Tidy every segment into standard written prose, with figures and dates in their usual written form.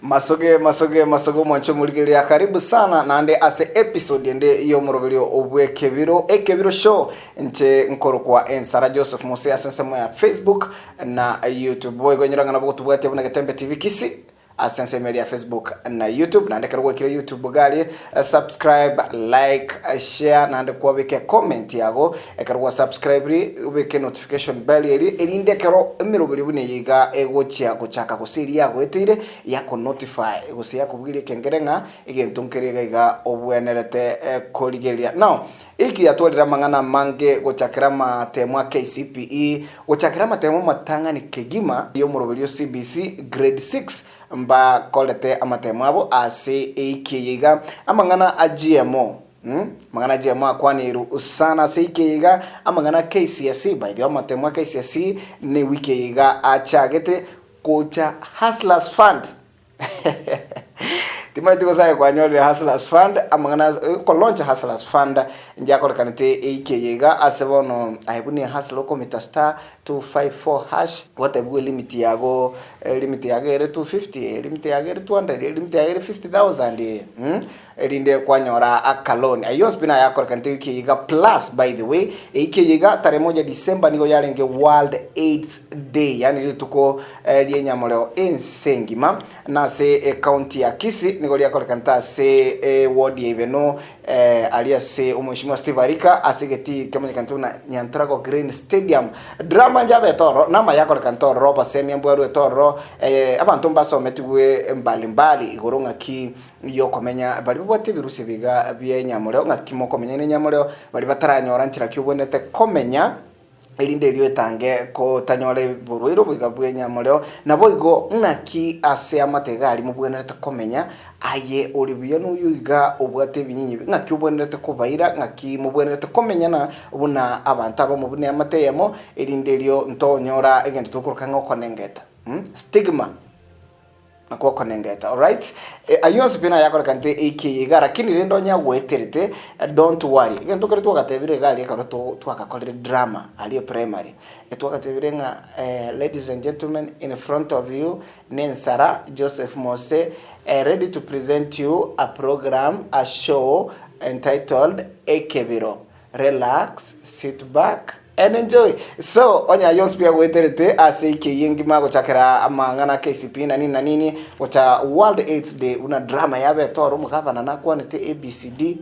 Masoge masoge masoge omwanche omorigereria karibu sana naende ase episode ende y'omoroberio bw'ekebiro ekebiro show inche nkorokwa ensara Joseph Mose ase ensemo ya Facebook na YouTube boigo inyora ng'a nabo gotobwatia buna Getembe TV Kisii Ase ensemo eria ya Facebook na YouTube, naende ekero gwaikire YouTube iga aria, subscribe, like, share naende kwabeka ecomment yago, ekero gwa subscribiri obeke notification bell eria erinde ekero emeroberio buna eye iga egochia gochaka gose eria yagoeteire yako notify gose yakobugeria ekengere ng'a egento nkere iga iga obwenerete korigereria. Now, eki yatwarire amang'ana amange gochakera amatemo a KCPE, Gochakera amatemo amatang'ani kegima y'omoroberio CBC Grade 6 mbakorete amatemo abo ase eiki eye iga. Amang'ana a GMO amang'ana a GMO akwanirwe sana ase eiki eye iga, amang'ana a KCSE by the way amatemo a KCSE ne ewiki eye iga achagete gocha Hustlers Fund. Timanyeti gose aye kwanyorire Hustlers Fund, amang'ana ase okolaunch Hustlers Fund ngiakorekanete eiki eye iga ase bono aye buna ehustler okomita star 254 hash, gwatebiwa elimit yago elimit yago ere 250, elimit yago ere 200, elimit yago ere 50,000 eye mh. Erinde kwanyora akaloni. Ayio onsi pi nayakorekanete ewiki eye iga plus by the way ewiki eye iga tarehe moja December nigo yarenge World AIDS Day yaani rituko ri'enyamoreo ense engima na ase ecounty ya Kisii nigo riakorekanete ase eward ya Ibeno aria ase omweshimiwa Steve Arika ase egetii kemanyekanete buna Nyantrago Green Stadium. Drama njabete ororo na amaya akorekanete ororo obosemia mbwarwete ororo abanto mbasometigwe mbali mbali igoro ng'aki y'okomenya baria babwate ebirusia biga bi'enyamoreo, ng'aki mokomenya nenyamoreo, baria bataranyora nchera ki obwenerete komenya, erinde erio etange kotanyora oborwaire oboiga bw'enyamoreo, naboigo ng'aki ase amatega aria mobwenerete komenya, aye ore buya noyo iga obwate ebinyinyi ng'aki obwenerete kobaira, ng'aki mobwenerete komenyana buna abanto abamo buna eamate eyemo, erinde erio ntonyora egento tokoroka ng'a okonengeta, stigma. Nakwo okonengeta alright ayio onsi pi nayakorekanete eiki eye iga lakini rende onye agoeterete don't worry egento kere twagatebire iga aria ekero twagakorire drama aria primary etwagatebire ng'a ladies and gentlemen in front of you nensara Joseph Mose ready to present you a program a show entitled ekebiro Relax, sit back and enjoy. So onye ayio onsi pi agoeterete ase eke eyio engima gochakera amang'ana a KCPE na nini na nini gocha World AIDS Day buna drama yabete oro omogavana nakwanete ABCD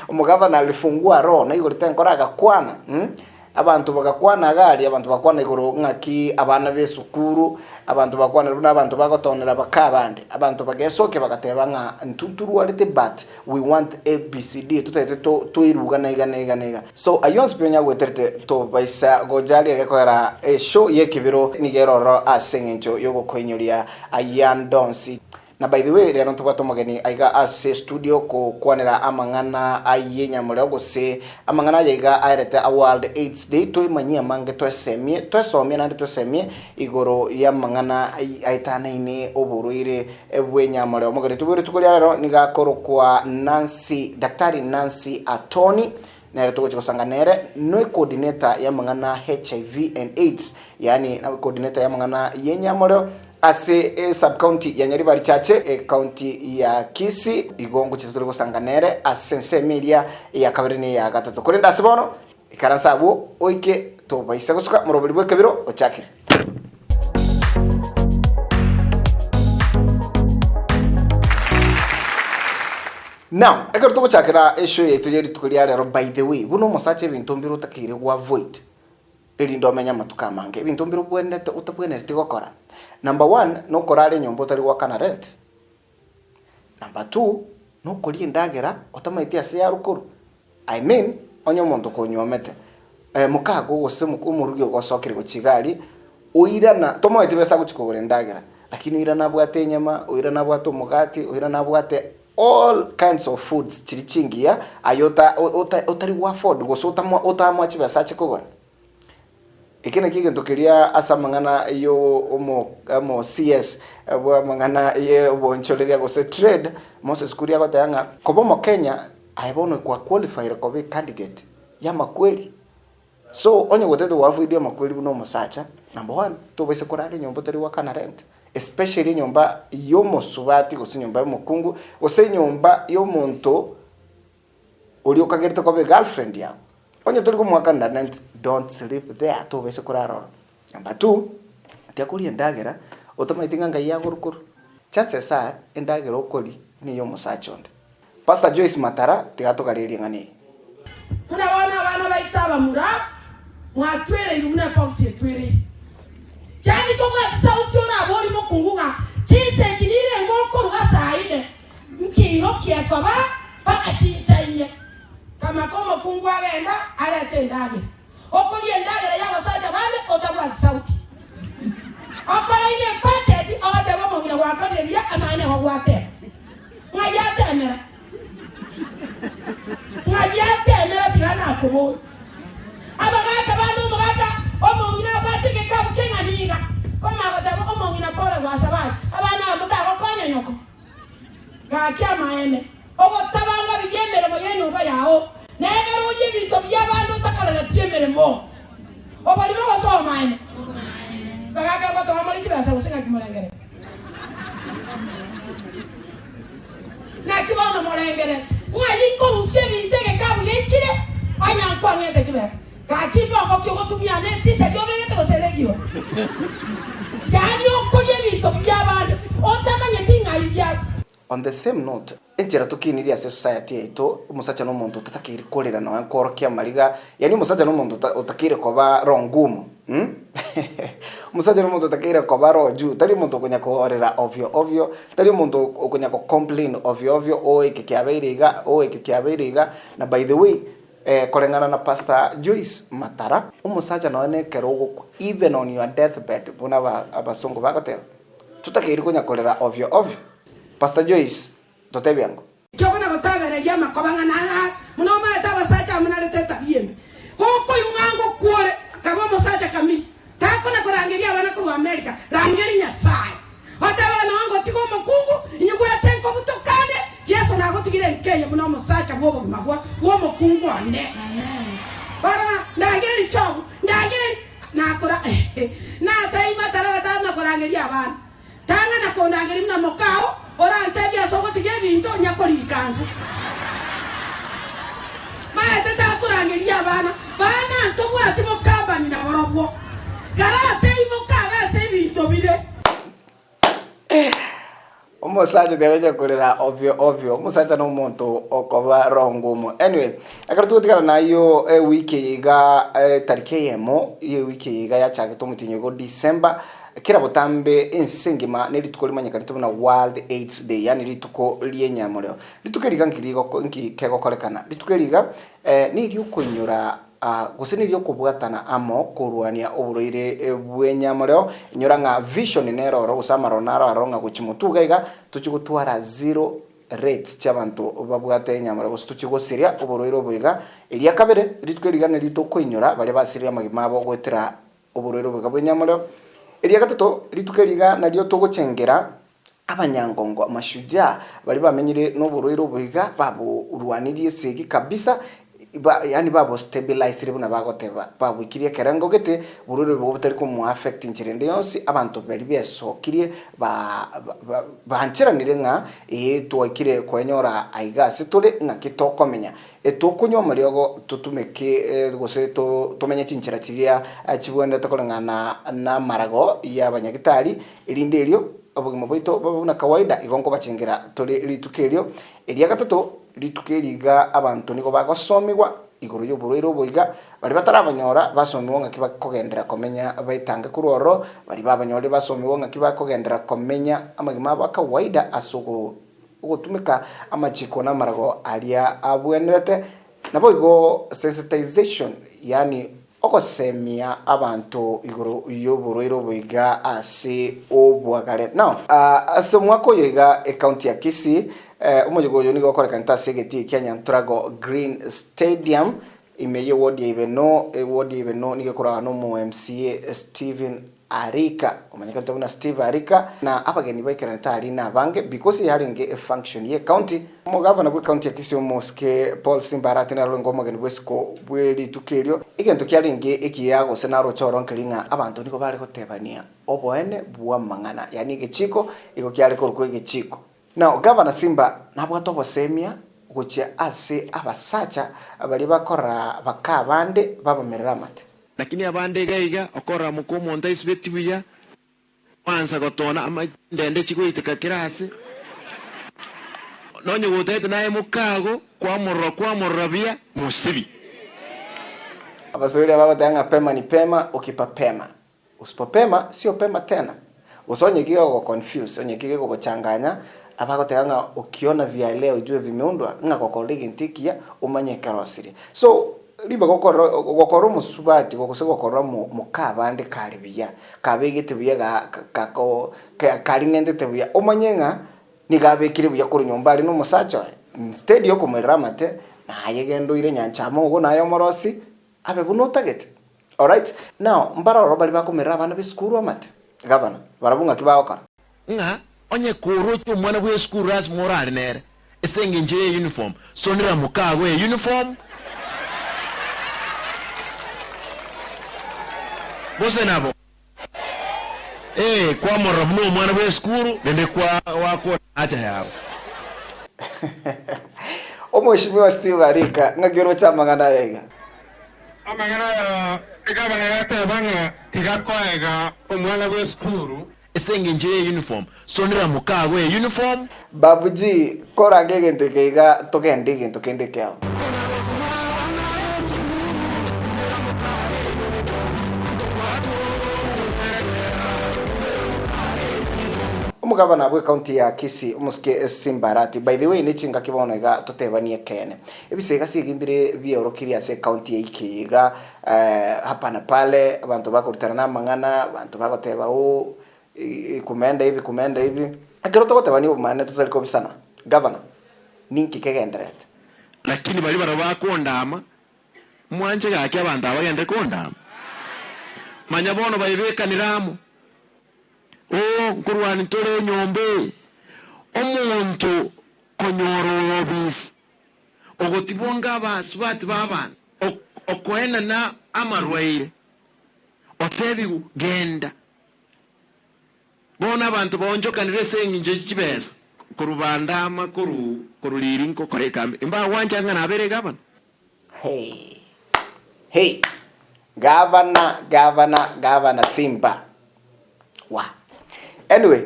omogavana alifungua roho naigorete enkoro agakwana mh. Abanto bagakwana iga aria, abanto bakwana igoro ng'aki abana b'esukuru, abanto bakwanire buna abanto bagotonera baka abande. Abanto bagesokia bagateba ng'a intwe ntorwarete but we want ABCD, totagete to toiruga na iga na iga na iga. So ayio onsi pi onye agweterete tobaisa gocha aria gekoera eshow y'ekebiro nigo ere ororo ase eng'encho y'ogokoinyoria ayande onsi. Na by the way rero ntobwate omogeni aiga ase studio kokwanera amang'ana aye nyamoreo gose amang'ana aya iga aerete a World AIDS Day toemanyie amange toesemie toesomie naende toesemie igoro y'amang'ana aetanaine oborwaire bw'enyamoreo. Omogeni tobwe rituko ria rero nigo akorokwa Nancy Daktari Nancy Atoni nere togochia gosanga nere no ecoordinator y'amang'ana HIV and AIDS yaani coordinator y'amang'ana y'enyamoreo Ase esub-county ya Nyaribari Chache, ecounty ya Kisii, igo ngochia tore gosanga nere ase ensemo eria eya kabere na eya gatato. Korende ase bono, ikaransa abwo oike tobaisa gosuka moroberi bw'ekebiro ochakire. Now, ekero togochakera eshow yaito ye rituko ria rero, by the way, buna omosacha ebinto mbire otakeire go avoid. Erinde omenye amatuko amange, ebinto mbire obwenerete otabwenereti gokora. Number one, nokorara enyomba otari goakana rent. Number two, nokoria endagera otamaeti ase yarwa korwa. I mean, onye omonto konyuomete, mokago gose omorugi ogosokire gochia iga aria, oirana, tomoeti besa agochia kogora endagera, lakini oirana abwate enyama, oirana abwate omogati, oirana abwate all kinds of foods chiria chingiya aye ota ota otari go afford gose otamo otamoa chibesa ache kogora. Eke nakio egento keria ase amang'ana yo omo omo CS bwa amang'ana ya oboonchoreria gose trade, Moses Kuria agoteba ng'a koba omokenya aye bono kwa qualifyire koba ecandidate ya amakweri. So onye gotagete go avoid amakweri buna omosacha, number one tobaisa korara enyomba otari goakana rent. Especially enyomba y'omosubati gose enyomba y'omokungu gose enyomba y'omonto oria okagerete koba egirlfriend yago. Onye tori komoakanera rent, don't sleep there, tobaisa korara ororo. Number two, tiga koria endagera otamanyeti ng'a ngai yagorukorwa. Chances are endagera okoria niya omosacha onde. Pastor Joyce Matara tiga atogarerie ng'a neye. Buna bono abana baito abamura mwatwereirwe buna ebox etwereire. Yaani tobwati sauti oraborie mokungu ng'a chinsa echi nirenga okoruga saa ine, nchiroki ekoba mpaka chinsa inye. Kamaka omokungu agenda arete endagera. Okoria endagera y'abasacha bande otabwati sauti. Okoreire ebudget ogoteba omong'ina gwakorire buya amaene igo gwateba. Ng'ai atemera? Ng'ai atemera tiga nakoboria. Abagaka bande omogaka omong'ina abwate egekabu keng'ani iga, komanya goteba omong'ina pole gwasabari, abana aba motagokonya nyoko. Gaki amaene, ogotabanga biria emeremo y'enyomba yao, na egere orie ebinto bi'abande otakoreretie emeremo. Oborimo gose obomaene? Bagaka ngotoa more chibesa gose ng'aki morengere? Naki bono morengere ng'ai nkorusia ebinto egekabu geichire onye nkwang'ete chibesa? Gaki mbongo ki ogotumia ne etiseri obegete gose eregio? Yaani okoria ebinto bi'abande otamanyeti ng'ai biarwa. On the same note, enchera tokiniri ase society yaito, omosacha nomonto otatakeire korera nonya nkorokia amariga, yaani omosacha nomonto otakeire koba roho ngumu mh omosacha nomonto otakeire koba roho juu, tari omonto okonya korera ovyo ovyo, tari omonto okonya go complain ovyo ovyo oh eke kiabeire iga, oh eke kiabeire iga, na by the way koreng'ana na Pastor Joyce Matara, omosacha nonya na ekero ogokwa even on your death bed buna abasongo bagoteba, totakeire konya korera ovyo ovyo. Pastor Joyce, totebie ango. Kiogona gotabereria amakoba ng'a nara buna omaete abasacha amo narete etabia embe. Gokoigwa ng'a ngokwore, kaba omosacha kamiri. Takona korangeria abana korwa Amerika, rangeria Nyasae. Otebe nonya ngotiga omokungu, inyigwete nkobutokane, Yeso nagotigire enka eye buna omosacha bw'obogima bwa bw'omokungu one. Rora, ndangereria Jobu, ndangereria, nakora, nataiba tarara na korangeria abana. Tang'ana kondangeria buna mokao, orantebie ase ogotiga ebinto onya korika nse. Maete takorangeria abana, bana ntobwati bokambani naborobwo. Karatei mokabe ase ebinto bire. Omosacha tiagocha korera ovyo ovyo, omosacha na omonto okoba roho ngumu. Anyway, ekero togotigana na ayio ewiki eye iga etariki eyemo ye ewiki eye iga yachagete omotienyi ogo December, Kera botambe ense engima nerituko rimanyekanete buna World AIDS Day, yaani rituko ri'enyamorero. Rituko eri iga nki rigoko nki kegokorekana? Rituko eri iga neriokoinyora gose neriokobwatana amo korwania oborwaire bw'enyamorero. Inyora ng'a vision nere oro gose amaroro naro aroro ng'a gochia motwe iga iga tochie gotwara zero rates chi'abanto babwate enyamorero gose tochie gosiria oborwaire obo iga. Eria kabere, rituko eri iga neri tokoinyora baria basirire amagima abo goetera Oborwaire oboika bw'enyamorero. Eria gatato, rituko eri iga nario togochengera abanyangongo, amashujaa, baria bamenyire noborwaire obo iga, baborwanirie esegi kabisa, ba yaani babostabilisire buna bagoteba, baboikirie ekerengo gete, borwaire obo botari komoaffect inchera ende yonsi, abanto baria besokirie ba ba bancheranire ng'a ee twaikire koenyora aiga ase tore ng'aki tokomenya. Etokonywa amariogo totumeke gose tomenye chinchera chiria chibwenerete koreng'ana namarago y'abanyagitari, erinde erio obogima bwaito bobe buna kawaida, igo nkobachengera tore rituko erio. Eria gatato, rituko eri iga abanto nigo bagosomigwa igoro y'oborwaire obo iga, baria batarabonyora basomigwa ng'aki bakogenderera komenya baetange korwa ororo, baria babanyorire basomigwa ng'aki bakogenderera komenya amagima abo a kawaida ase ogo. Ogotumeka amachiko na amarago aria abwenerete, naboigo sensitization, yaani ogosemia abanto igoro y'oborwaire obo iga ase obwagare. Now, ase omwaka oyo iga ecounty ya Kisii, omoyega oyo nigo okorekanete ase egetii kia Nyanturago Green Stadium. Ime y'ewodi ya Ibeno, ewodi ya Ibeno nigo ekoragwa nomo MCA Stephen Arika, omanyekanete buna Steve Arika, na abageni baikeranete aria nabange because yarenge efunction ye county. Omogavana bwe county ya Kisii Omosike Paul Simba Arati nere orenge omogeni bw'esiko bwe rituko erio. Egento kiarenge ekiya gose naroche oro nkeri ng'a abanto nigo bare gotebania oboene bw'amang'ana, yaani egechiko igo kiare korokwa egechiko. Now Gavana Simba nabwate obosemia gochia ase abasacha baria bakorora baka abande babamerera amate. Lakini abande iga iga, okorora moka omonto aisibeti buya, kwansa gotona ama chindende chigoiteka kera ase, nonye gotagete naye mokago, kwamorora kwamorora buya, mosibi. Abaswahili bagoteba ng'a pema ni pema, ukipa pema. Usipopema sio pema tena. Gose onye ki gegogoconfuse, onye ki gegogochanganya, abagoteba ng'a ukiona vyaelea ujue vimeundwa, ng'a gokora egento ekiya omanye ekerosirie. So, ribaga okorora gokora omosubati gose gokora omo moka abande kare buya, kabegete buya ga kako karing'entete buya, omanye ng'a nigo abekire buya korwa nyomba aria na omosacha oye, instead ya okomoirera amate, naye genda oire nyancha amo igo naye omorosi, Abe buna otagete. Alright? Now, mbaroro baria bakomerera abana b'esukuru amate? Gavana, barabwo ng'aki bagokora? Ng'a onye koroche omwana bw'esukuru lasima orare nere, ase engencho ye uniform, sonera mokago e uniform, gose nabo? Ee, kwamorora buna omwana bw'esukuru, naende kwa wakora haja yabo. Omweshimiwa Steve Arika, ng'aki oroche amang'ana aya iga? Amang'ana aya egavana yateba ng'a tiga koega omwana bw'esukuru. Ase engencho ye uniform, sonera mokago e uniform. Babu G, korange egento eke iga togende egento kende ekeao. Omogavana bw'ecounty ya Kisii omosike Simba Arati, by the way nechingaki bono iga totebanie ekeene. Ebisega ase ebi mbire biaorokirie ase ecounty ya Ikei iga hapa na pale abanto bakorutana na amang'ana, abanto bagoteba oo Kumeenda hivi, kumeenda hivi. Ekero togotebania obomaene totari kobisana, Gavana, ninki kegendererete? Lakini baria barabwo bakondama, mwanche gaki abanto aba bagende kondama. Manya bono baibekanire amo, Oo, nkorwania tore enyomba eye, omonto konyora oobisi, ogotibonga abasubati b'abanto, okoenana amarwaire, otebigwe, Genda. Bono abanto baonchokanire ase engencho ye chibesa korwa bandama korwa korwa riiri nkokora ekambi, imbagwancha ng'a nabere gavana. Hey. Hey. Gavana, gavana, gavana Simba. Wa. Anyway,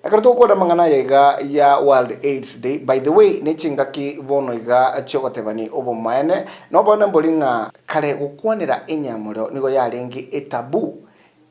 ekero togokwana amang'ana aya iga ya World AIDS Day, by the way, ne chingaki bono iga chiogotebani obomaene, noboene mbori ng'a kare gokwanera enyamorero nigo yarenge etaboo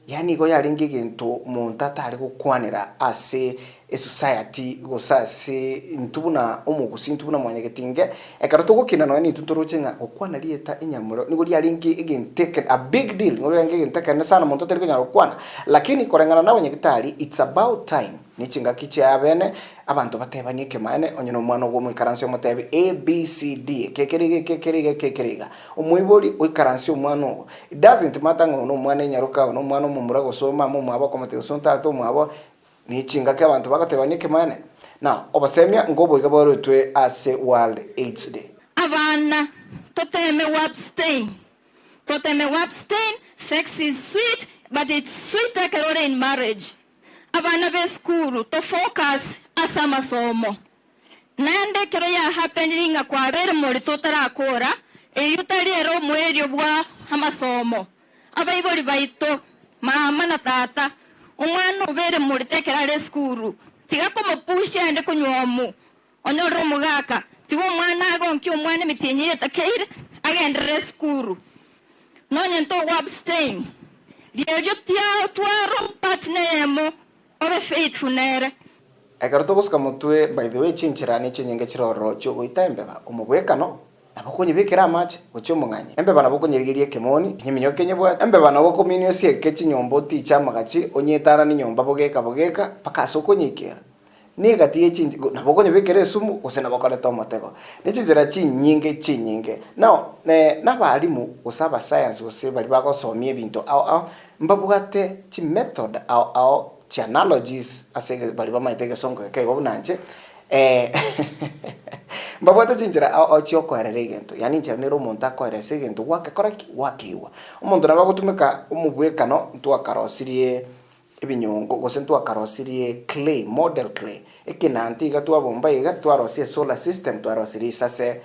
Yaani igo yarenge egento monto atare gokwanera ase esociety gose ase intwe buna omogusii intwe buna mwanyagetinge, ekero togokina nonya nintwe ntoroche ng'a gokwana rieta enyamorero nigo riarenge egento eke a big deal, nigo riarenge egento ekenene sana monto otari konyara gokwana. Lakini koreng'ana na abanyagitari it's about time ne chingaki chia abene Abanto batebanie ekemaene, onye nomwana ogo omoikaranse omotebi A, B, C, D, eke ekere iga, eke ekere iga, eke ekere iga. Omoibori oikaransie omwana ogo. It doesn't matter ng'a oyo nomwana enyaroka, oyo nomwana omomura gose omama omwabo okomotebia gose tata omwabo, ne chingaki abanto bagotebania ekemaene. Now, obosemia nkoboiga bwaruetwe ase World AIDS Day. Abana, toteme goabstain, toteme goabstain, sex is sweet but it's sweeter ekero ore in marriage. Abana b'esukuru to focus ase amasomo. Naende ekero ya happeniri ng'a kwabeire morito otarakora, eyio tari ere omoerio bwa amasomo. Abaibori baito, mama na tata, omwana obeire morito ekero are esukuru, tiga komopush aende konywa omu, onyorere omogaka, tiga omwana agonkie omwana emitienyi eye etakeire, agenderere esukuru. Nonye ntogo abstain, riario tiatwara partner eyemo obe faithful nere. Ekero togosuka motwe, by the way chinchera ne chinyinge chire ororo chiogoita embeba, omobwekano nabo okonyebekera amache gochia omong'anyi, embeba nabo okonyerigeria ekemoni, enyeminyoke kenyebwate, embeba nabo okominia osieke chinyomba otiche amagachi, onyeetananie nyomba bogeka bogeka mpaka ase okonyeikera. Na egati ye chinche nabo okonyebekera esumu gose nabo okoreta omotego. Ne chinchera chinyinge chinyinge. Now nabalimu gose abasayansi gose baria bagosomia ebinto ao ao, mbabwate chimethod ao ao, chianalogies ase baria bamaete egesongo geke igo buna inche, mbabwate chinchera ao ao chiokoerera egento, yaani enchera nere omonto akoeresa egento gwakekora ki? Gwakeigwa. Omonto nabo agotumeka omobwekano ntwakarosirie ebinyongo gose ntwakarosirie clay, model clay, ekenanti iga twabomba iga twarosia esolar system twarosirie isase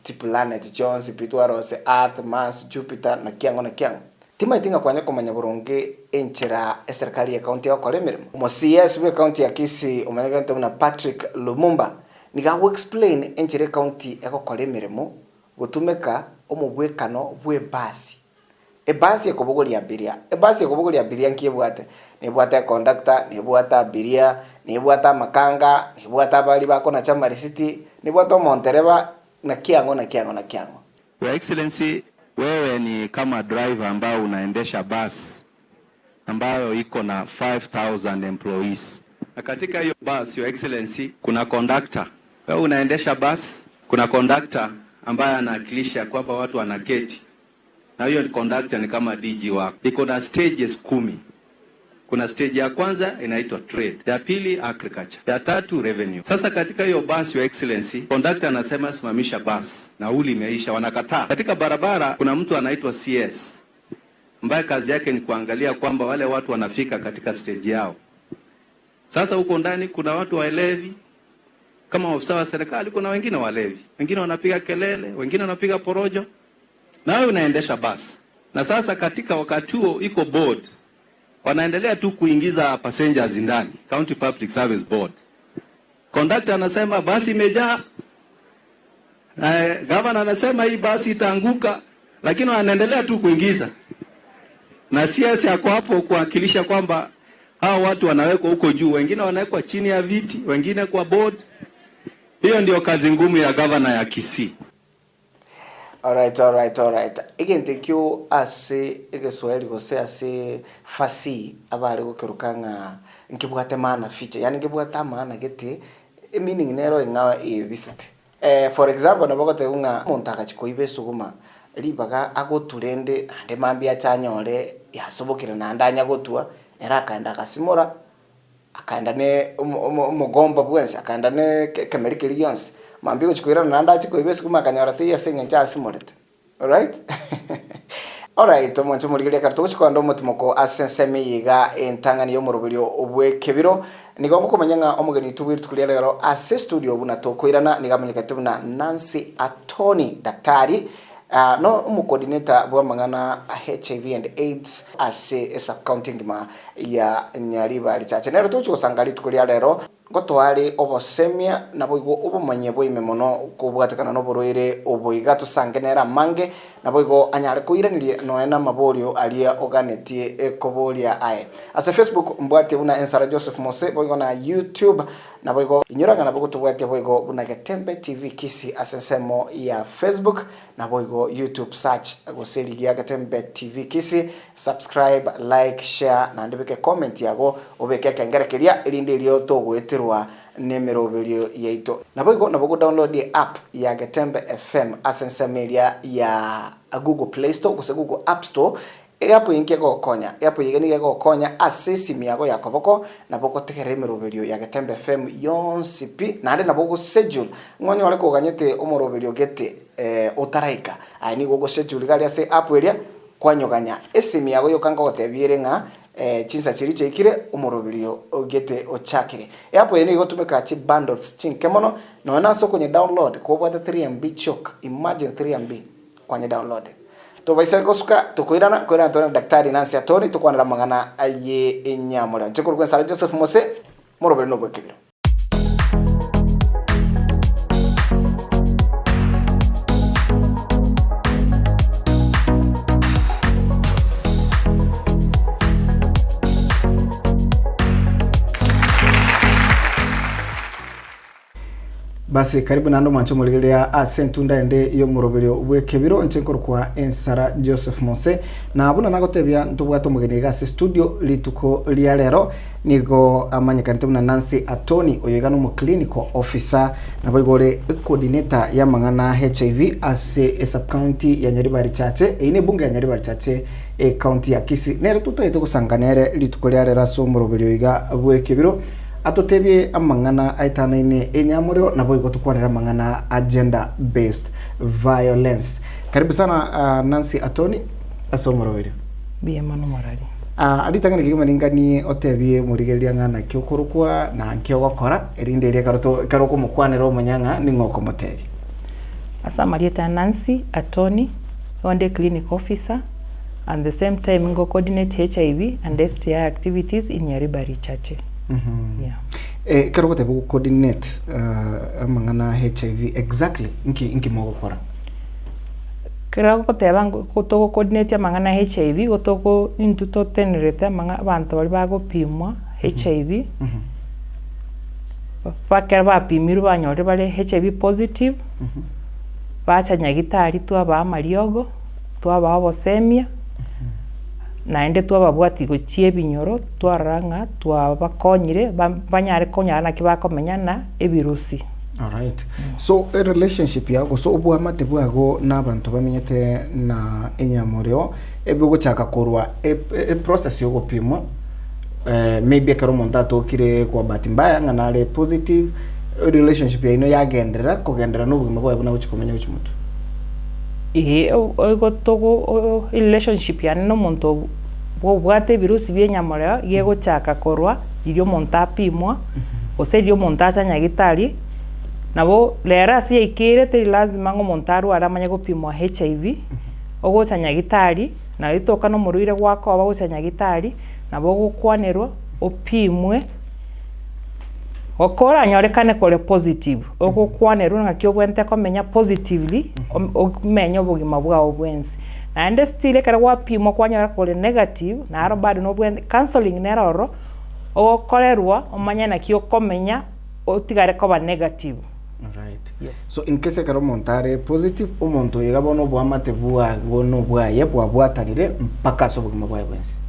chiplanet chionsi pi twarosia earth, mars, Jupiter, naki ang'o naki ang'o. Timaeti ng'a kwanya komanya boronge enchera eserikari y'ecounty egokora emeremo. Omo CS bw'ecounty ya Kisii omanyekanete buna Patrick Lumumba nigo agoexplain enchera ecounty egokora emeremo gotumeka omobwekano bw'ebasi. Ebasi ekobogoria abiria. Ebasi ekobogoria abiria nki ebwate? Nebwate econductor, nebwate abiria, nebwate amakanga, nebwate abaria bakonacha amarisiti, nebwate omontereba, naki ang'o naki ang'o naki ang'o. Your Excellency, wewe ni kama driver ambao unaendesha bus ambayo iko na 5000 employees. Na katika hiyo bus, Your Excellency, kuna conductor. Wewe unaendesha bus, kuna conductor ambaye anawakilisha kwamba watu wanaketi. Na hiyo conductor ni kama DG wako. Iko na stages 10. Kuna stage ya kwanza inaitwa trade, ya pili agriculture, ya tatu revenue. Sasa katika hiyo bus, Your Excellency, conductor anasema simamisha bus, nauli imeisha, wanakataa. Katika barabara kuna mtu anaitwa CS ambaye kazi yake ni kuangalia kwamba wale watu wanafika katika stage yao. Sasa huko ndani kuna watu waelevi kama ofisa wa serikali, kuna wengine walevi, wengine wanapiga kelele, wengine wanapiga porojo, na wewe unaendesha bus. Na sasa katika wakati huo iko board, wanaendelea tu kuingiza passengers ndani, County Public Service Board. Conductor anasema basi imejaa, governor anasema hii basi itaanguka, lakini wanaendelea tu kuingiza. Na CS ako hapo kuwakilisha kwamba hao watu wanawekwa huko juu, wengine wanawekwa chini ya viti, wengine kwa board. Hiyo ndio kazi ngumu ya governor ya Kisii. Alright, alright, alright. Egento ekio ase egeswahili gose ase fasihi abare gokeroka ng'a nkebwate maana fiche, yaani nkebwate amaana gete, emeaning nero eng'ao ebisete. For example nabo ogoteba ng'a omonto agachia koiba esuguma, ribaga agotu rende naende mambia ache anyore yasobokire naende anya gotua, ere akaenda agasimora, akaenda ne omo omo omogomba bwensi, akaenda ne ekemeri keria gionsi, mambia ogochia koirana naende achie koiba esuguma akanyora teiyo ase eng'encho asimorete. Alright? Alright, omonche omorigereria ekero togochia kogenda omotimoko ase ensemo eye iga entang'ani y'omoroberio bw'ekebiro, nigo ngokomanya ng'a omogeni oito bwe rituko ria rero ase estudio buna tokoirana nigo amanyekete buna Nancy Atoni, daktari, ah, no omocoordinator bw'amang'ana a HIV and AIDS ase esub-county engima ya Nyaribari Chache. Nero togochia gosanga rituko ria rero. Ngotoare obosemia, naboigo obomanyi bwa ime mono kobwatekana noborwaire obo iga tosange nere amange, naboigo anyare koiraneria nonya namaborio aria oganetie koboria aye. Ase Facebook mbwatie buna Ensara Joseph Mose boigo na YouTube naboigo inyora ng'a nabo gotobwatia boigo buna Getembe TV Kisii ase ensemo ya Facebook naboigo YouTube search gose rigia Getembe TV Kisii Subscribe, like, share naende obeke comment yago obeke ekengere keria erinde erio togoeterwa nemeroberio yaito. Naboigo nabo go download app ya Getembe FM ase ensemo eria ya Google Play Store gose Google App Store. Eapp eye nki egogokonya? Eapp eye nigo egogokonya ase esimi yago ya koboko nabo ogotegerera emeroberio ya Getembe FM yonsi pi naende nabo ogo schedule ng'a onyore koganyete omoroberio gete otaraika. Aye nigo ogo schedule iga aria ase app eria Kwanyoganya esimi yago yoka nkogotebia ere ng'a chinsa chiria chiaikire omoroberio gete ochakire. Eapp eye nigo egotumeka chi bundles chinke mono nonya nase okonye download kobwate 3MB chioka imagine 3MB kwanye download. Tobaisa gosuka tokoirana koirana tore na Daktari Nancy Atwoli tokwanere amang'ana aye enyamorero. Inche nkorokwa Ensara Joseph Mose moroberi nobwekebiro. Basi karibu naende omwanche omorigereria ase entunda ende y'omoroberio bw'ekebiro inche nkorokwa Ensara Joseph Mose na buna nagotebia ntobwate omogeni iga ase studio rituko ria rero nigo amanyekanete buna Nancy Atoni oyo iga nomo clinical officer naboigo ore coordinator y'amang'ana HIV ase esubcounty ya Nyaribari Chache eyio ne ebunge ya Nyaribari Chache ecounty ya Kisii nere totagete gosanga nere rituko ria rero ase omoroberio iga bw'ekebiro Atotebie amang'ana aetanaine enyamorero, naboigo tokwanere amang'ana a gender based violence. Karibu sana uh, Nancy Atoni ase omoroberio. Mbuya mono morari. Ah, ritang'ani kegima ninganie otebie morigereria ng'a naki okorokwa na nki ogokora erinde erio ekero to ekero okomokwanera omanye ng'a ning'o okomotebia. Ase amarieta a Nancy Atoni, nigo nde clinic officer and the same time nigo coordinate HIV and STI activities in Nyaribari Chache. Yeah. Eh, ekero ogoteba ogo coordinate uh, amang'ana a HIV exactly nki nki mogokora? Ekero ogoteba ngo togo coordinate amang'ana a HIV igo togo intwe totenerete amang'a abanto baria bagopimwa HIV, ekero bapimirwe banyorire bare HIV positive, bacha nyagitari twabaa amariogo, twabaa obosemia, naende twababwatia gochia ebinyoro, twarora ng'a twabakonyire banyare konyara naki bakomenya na ebirusi. Alright. So erelationship yago gose oboamate bwago na abanto bamenyete na enyamoreo ebigochaka korwa eprocess ya ogopimwa maybe ekero omonto atokire kwa bahati mbaya ng'a nare positive, relationship yaino yagenderera kogenderera na obogima bwaye buna agochia komenya gochia motwe. Eeh igo togo relationship yane na omonto obwate ebirusi bia enyamoreo iga egochaka korwa riria omonto apimwa, gose riria omonto acha nyagitari, nabo rero ase yaikeire teri lazima ng'a omonto arware amanye gopimwa HIV, ogocha nyagitari, naye toka na omorwaire gwakoba gocha nyagitari, nabo ogokwanerwa opimwe, okoranyorekane kore positive, ogokwanerwa ng'aki obwenerete komenya positively, omenye obogima bwao bwensi. Naende still ekero gwapimwa kwanyora kore negative, naro bado nobwenerete counselling nere ororo, ogokorerwa omanye naki okomenya otigare koba negative. Alright. Yes. So in case ekero omonto are positive, omonto oyo iga bono oboamate bwago na obwaye bwabwatanire mpaka ase obogima bwaye bwensi.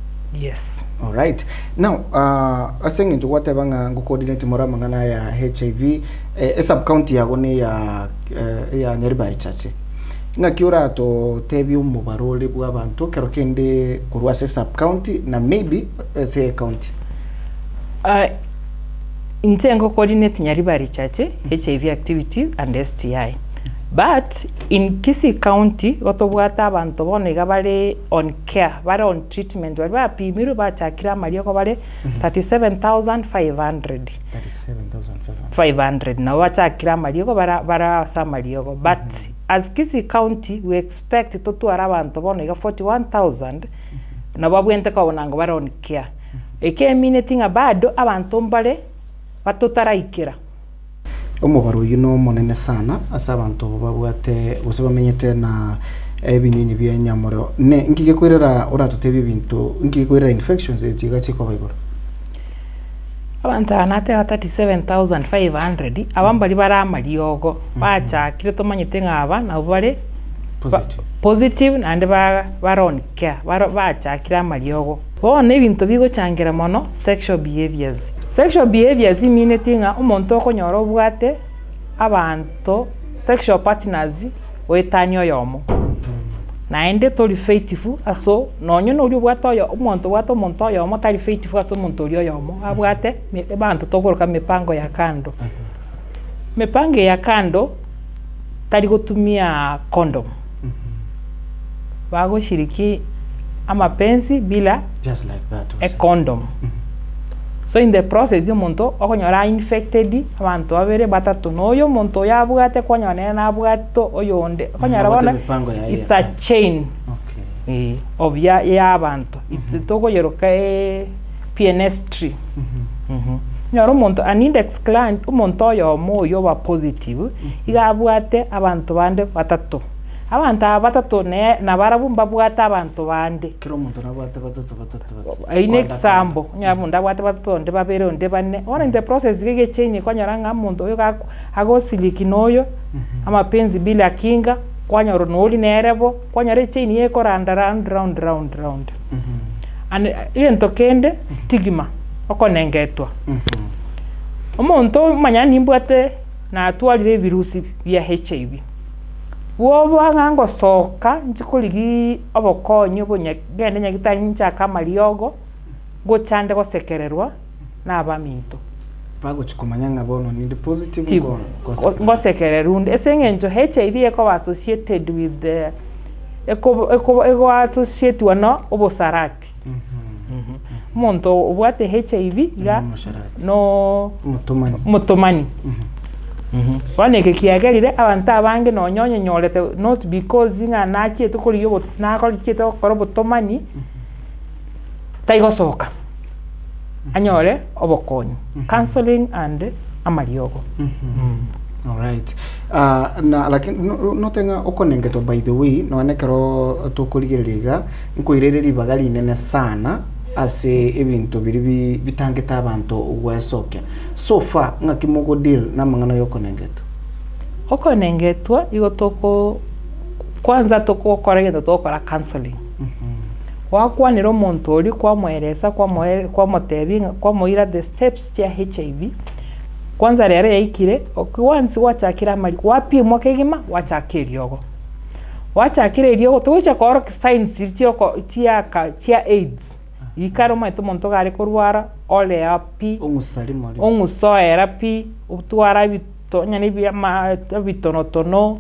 Yes. Alright. Now, uh, ase eng'encho gwateba ng'a ngocoordinate more amang'ana aya HIV, eh, esub county yago ne ya eh, ya Nyaribari Chache. Ng'aki oratotebie omobaro ore bw'abanto ekero kende korwa ase esub county na maybe ase ecounty? Uh, Inche ngo coordinate Nyaribari Chache HIV activities and STI but in Kisii county igo tobwate abanto bono iga bare on care bare on treatment baria bapimirwe bachakire amariogo bare 37,500 500 nabo bachakire amariogo bara bare ase amariogo but as Kisii county we expect totware abanto bono iga 41,000 nabo babwenerete koba buna bare on care. Ekemineti ng'a bado abanto mbare batotaraikera. Omobaro oyio nomonene sana ase abanto babwate gose bamenyete na ebinyinyi bia enyamoreo. Ne nki gekoirera oratotebie ebinto nki gekoirera infections echi iga chikoba igoro? Abanto aba nateba 37,500 aba mbaria bare amariogo bachakire tomanyete ng'a aba nabwo bare Positive. positive naende ba bare on care bare bachakire amariogo. Bono ebinto bigochangera mono sexual behaviours. Sexual behaviours imineti ng'a omonto okonyora obwate abanto sexual partners goetania oyomo. Naende tori faithful aso nonye noria obwate oyo omonto obwate omonto oyomo tari faithful ase omonto oria oyomo abwate abanto tokoroka mipango ya kando. Mipango eye ya kando tari gotumia condom. Bagoshiriki amapenzi bila Just like that. a condom. So in the process omonto okonyora a infected abanto babere batato na oyo omonto oyo abwate kwanyora nere nabwate oyonde okonyora Nabwate bono emipango yaye it's a chain Okay. eh, of ya ya abanto it's tokoyeroka PNS tree. Onyore omonto an index client omonto oyomo oyio oba positive iga abwate abanto bande batato. Abanto aba batato ne nabarabwo mbabwate abanto bande. Kera omonto nabwate batato batato batato. Eyio ne example, onyore omonto abwate batato onde babere onde bane, bono in the process iga egechain kwanyora ng'a omonto oyo gako agosiliki na oyo, amapenzi bila kinga, kwanyora noria nere bo, kwanyora echain iga ekoranda round round round round. And egento kende, stigma, okonengetwa. Omonto omanya nimbwate natwarire ebirusi bia HIV. Bwoba ng'a ngosoka nchie korigia obokonyi obonya ngende nyagitari nchake amariogo, ngochande gosekererwa na abaminto. Bagochia komanya ng'a bono ninde positive Ti- nko- ngosekererwa. ngosekererwa onde ase eng'encho HIV ekoba associated with the eko eko egoassociatiwa na obosarati. Omonto obwate HIV iga Omosarati. no Omotomani. omotomani. Bono eke kiagerire abanto abange nonya onyenyorete not because ng'a nachiete korigia obo nachiete gokora obotomani, taigosoka anyore obokonyi, counselling and amariogo. Alright. Ah, na lakini no- note ng'a okonengetwa by the way nonya ekero tokorigereria iga nkoirere ribaga rinene sana ase ebinto biria bi- bitangete abanto gwesokia. So far ng'aki mogo deal namang'ana yokonengetwa? Okonengetwa igo toko kwanza tokokora egento togokora counselling. Gwakwanera omonto oria kwamoeresa kwamoe kwamotebia ng'a kwamoira the steps chia HIV, kwanza rero yaikire oki once gwachakire amari gwapimwa kegima gwachaka eriogo. Gwachakire eriogo togochia koorokia signs chiria chioko chiaka chia AIDS. Rikare omanyete omonto iga are korwara, orea pi, ong'usoera pi, otwara ebito onye na ebiama ebitonotono,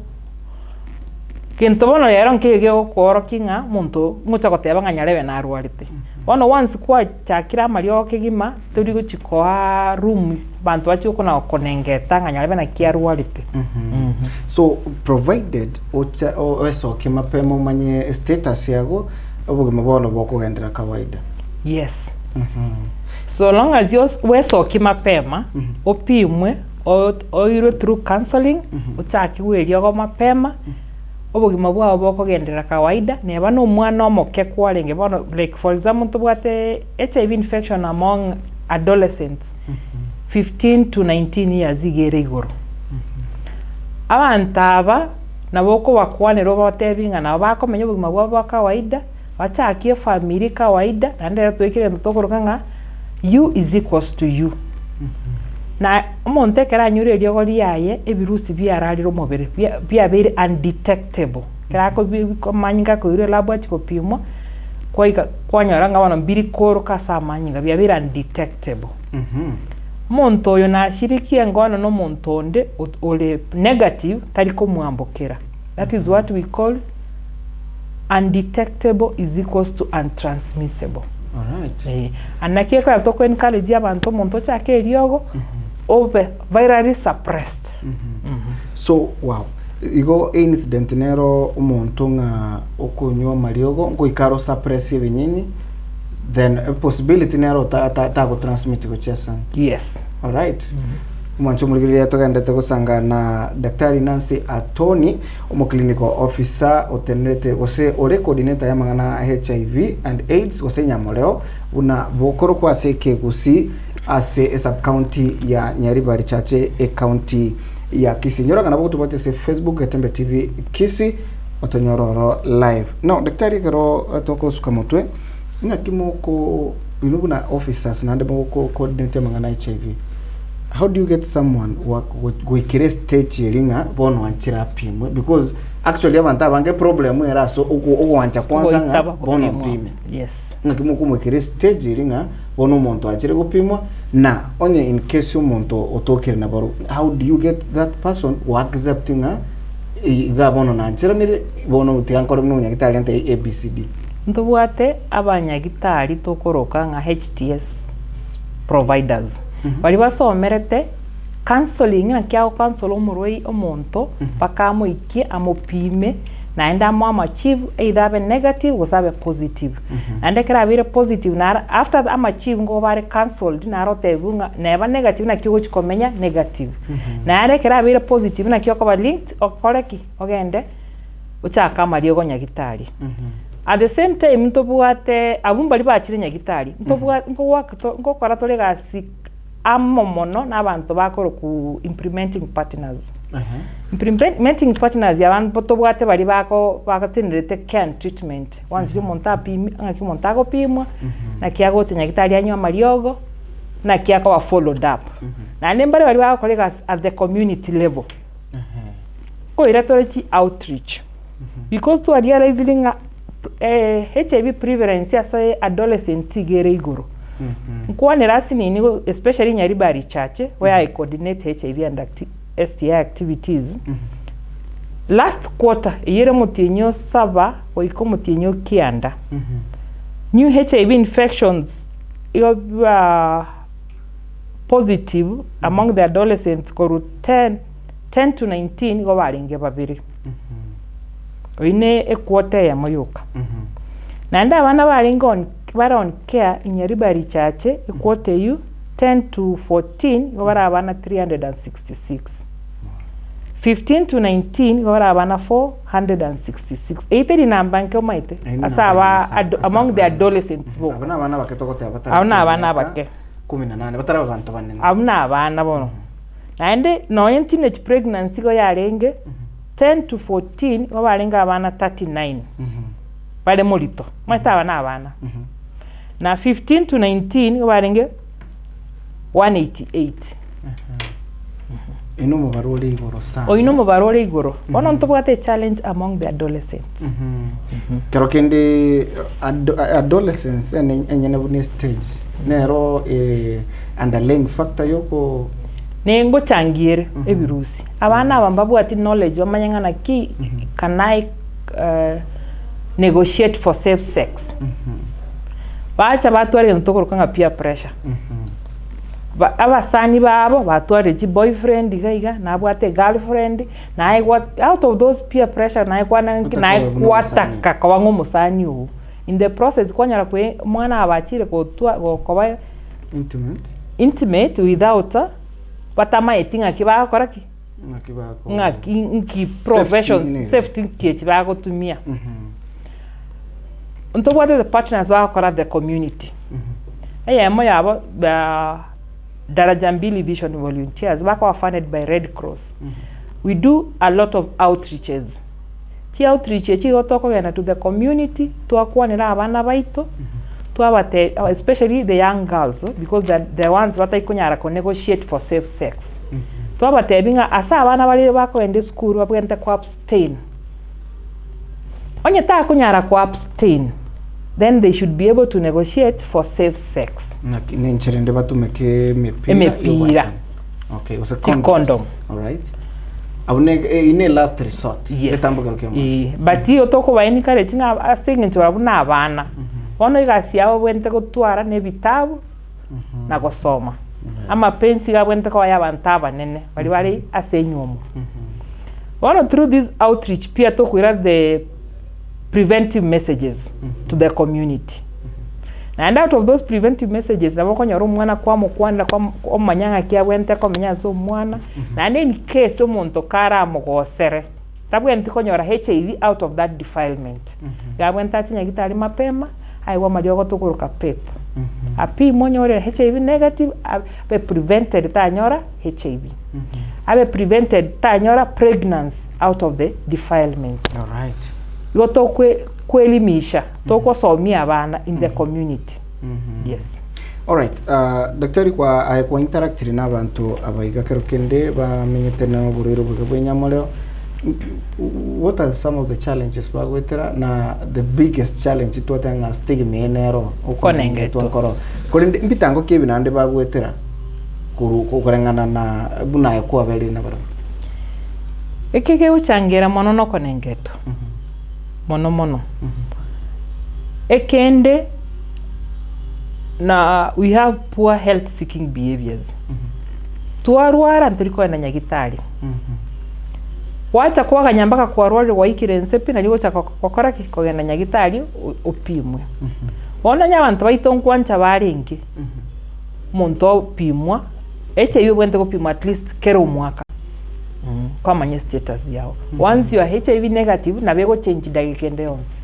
gento bono rero nkeiyo gegokoorokia ng'a omonto ngocha goteba ng'a nyarebe narwarete. Bono once kwachakire amariogo kegima, tori gochi koaa room abanto bache gokona gokonengeta ng'a nyarebe naki arwarete. So provided ocha oesokie mapema omanye status yago, obogima bono bokogenderera kawaida. Yes. So long as yos bwesokie mapema, opimwe, o- oirwe through counselling, ochakigwe eriogo mapema, obogima bwao bokogenderera kawaida, neba na omwana omoke kwarenge bono like for example ntobwate HIV infection among adolescents, 15 to 19 years iga ere igoro. Abanto aba. Nabo okobakwanera obatebi ng'a nabo bakomenya obogima bwabo bwa kawaida, bachakie efamiri kawaida, naende rero toikire egento tokoroka ng'a you is equals to you. Na omonto ekero anyure eriogo riaye, ebirusi biararire omobere, bia biabeire undetectable, ekero akobi amanyinga akoirwa elab achia gopimwa, kwaika kwanyora ng'a bono mbiri koroka ase amanyinga, biabeire undetectable. Omonto oyo nashirikie engono nomonto onde ore negative tari komwambokera. That is what we call undetectable is equals to untransmissible. Alright. Eh, and naki ekero toko encourage abanto omonto ochake eriogo obe virally suppressed. So wow. Igo eincident nero omonto ng'a okonywa amariogo ngoika aro suppress ebinyinyi then a possibility nero ta- ta- tagotransmit gochia ase ande. Yes. Alright. Omwancho omorigereria togenderete gosanga na Daktari Nancy Atoni, omoclinical officer otenerete gose ore coordinator y'amang'ana a HIV and AIDS gose Nyamoreo buna bokorokwa ase ekegusii ase esub-county ya Nyaribari Chache ecounty ya Kisii. Nyora ng'a nabo gotobwate ase Facebook Getembe TV Kisii otonyore oro live. Now Daktari ekero togosuka motwe Ng'aki moko inwe buna officers naende mogoko coordinate amang'ana a HIV, how do you get someone wa goikera estage eria ng'a bono anchire apimwe because actually abanto abange eproblem ere ase ogo ogoancha kwanza ng'a Goitaba bono gopimwa. mpime. Yes. Ng'aki mokomoikera estage eria ng'a bono omonto achire gopimwa na onye in case omonto otokire nabarobwo how do you get that person go accept ng'a iga bono nancheranire bono tiga nkore buna omonyagitari antebie ABCD. Ntobwate abanyagitari tokoroka ng'a HTS providers, baria basomerete counselling naki ago counsel omorwai omonto mpaka amoikie amopime naende amoe amachibu either abe negative gose abe positive. Naende ekero abeire positive naro after amachibu nigo bare counselled naro otebiwu ng'a neba negative naki ogochi komenya negative. Naende ekero abeire positive naki okoba linked okore ki? Ogende. Ochake amariogo nyagitari. At the same time ntobwate abwo mbaria bachire nyagitari, ntobwa nkowaka to nkokora tore egasi amo mono na abanto bakorokwa implementing partners. Implementing partners aba ntobwate baria bako bagotenerete care and treatment, once riria omonto apimi ng'aki omonto agopimwa, naki agocha nyagitari anywe amariogo, naki akoba followed up. Naende mbare baria bagokora egasi at the community level. Nkoira tore chi outreach, because twa realizire ng'a HIV prevalence ase adolescent iga ere igoro. Nkwanera ase nini especially Nyaribari church where I coordinate HIV and acti STI activities, last quarter eyio ere omotienyi o saba goika omotienyi o kianda, new HIV infections igo baa positive among the adolescents korwa 10 10 to 19 igo barenge babere. Oyio ne equota eyemo yoka. Naende abana barenge on bare on care in Nyaribari Church equota eyio 10 to 14 igo bare abana 366. 15 to 19 igo bare abana 466. Eyio teri namba nke omanyete Eyio ne ase namba aba enene sana, ado ase among the abana. adolescents boka. Abwo nabana abake togoteba batari Abwo nabana emiaka abake. kumi na nane, batari abanto banene. Abwo nabana bono. Naende nonya teenage pregnancy igo yarenge 10 to 14 igo barenge abana 39 bare morito, omanyete aba na abana. Na 15 to 19 igo barenge 188. Oyio na omobaro ore igoro sana. Oyio na omobaro ore igoro. Bono ntobwate echallenge among the adolescents. Kero kende ado- adolescence ene enyene buna estage nero ere underlying factor yoko Nengochangia ere ebirusi. Abana aba mbabwati knowledge bamanye ng'a naki can I negotiate for safe sex. Bacha batwara egento tokoroka ng'a peer pressure. Ba- abasani babo batwarire chiboyfriend iga iga, nabwate egirlfriend, naye gwa out of those peer pressure naye kwana nki Otaka naye koba buna omosani. gwataka koba ng'a omosani oo. In the process kwanyora kwe omwana abachire gotwa gokoba intimate intimate without batamaeti ng'aki bagokora ki? ng'aki bako Ng'aki nki Safety professions nere. safety nki echi bagotumia. Ntobwate the partners bagokora the community. Eyemo yabo Daraja Mbili Vision Volunteers bakoba funded by Red Cross. We do a lot of outreaches. Chi outreach echi igo tokogenda to the community twakwanera abana baito twabate especially the young girls because they are the ones batari konyara ko negotiate for safe sex. Twabatebi ng'a ase abana baria bakogenda esukuru babwenerete ko abstain. Onye takonyara ko abstain then they should be able to negotiate for safe sex. Ng'aki nenchera ende batumeke emepira Emepira. y'obwanchani. Okay, gose Chi condoms. condom. Alright. Abwo ne eyio ne last resort. Yes. Egetambokero kia omonto. Ee, but igo tokoba encourage ng'a ase eng'encho barabwo na abana, bono egasi yabo babwenerete gotwara na ebitabu na gosoma. Amapensi iga abwenerete koba ya abanto abanene baria bare ase enywomo. Bono through this outreach pia tokoira the preventive messages to the community. Naende out of those preventive messages nabo okonyora omwana kwamokwanera kwam omanya ng'aki abwenerete komenya ase omwana, naende in case omonto karamogosere, tabwenereti konyora HIV out of that defilement. Iga abwenerete ache nyagitari mapema, aegwe amariogo tokoroka pep. Apimwe onye ore HIV negative, abe prevented tanyora HIV. Abe prevented tanyora pregnancy out of the defilement. Alright. Igo tokwe kwelimisha, togosomia abana in the community. Yes. Alright, uh, daktari kwa aye kwa interactire na abanto abaiga kero kende bamenyete na oborwaire obobe bwa enyamoreo what are some of the challenges bagoetera na the biggest challenge twateba ng'a stigma eye nero okonengetwa Okonengetwa. nkoro korende mbitango ki ebi naende bagoetera korwa koreng'ana na buna aye kwaberire nabarabwo? Eke kegochangera mono nokonengetwa, mono mono. Ekende na we have poor health seeking behaviours. Twarwara ntori kogenda nyagitari, gwacha kwaganya mpaka kwarwarire gwaikire nse pi nario ogocha gokora ki? Kogenda nyagitari opimwe. Bono onye abanto baito nkwancha barenge, omonto opimwa, HIV obwenerete gopimwa at least kera omwaka. Kwamanya estatus yago. Once you are HIV negative, nabo egochange dageka ende yonsi.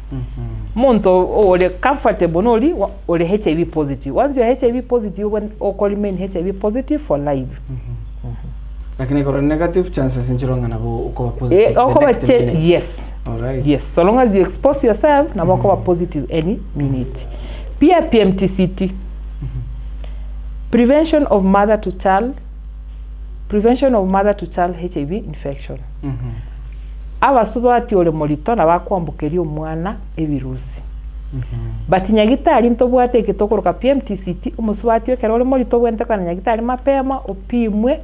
Omonto ore comfortable nori ore HIV positive. Once you are HIV positive, oko remain HIV positive for life. Lakini ekero ore negative, chances nchire ng'a nabo okoba positive Eh, the okoba next che- minute. yes. Alright. Yes, so long as you expose yourself, nabo okoba positive any minute. Pia PMTCT. Prevention of mother to child, prevention of mother to child HIV infection. Abasubati ore morito nabo akwambokeria omwana ebirusi. But nyagitari ntobwate eke tokoroka PMTCT, omosubati ekero ore morito obwenerete kogenda nyagitari mapema opimwe,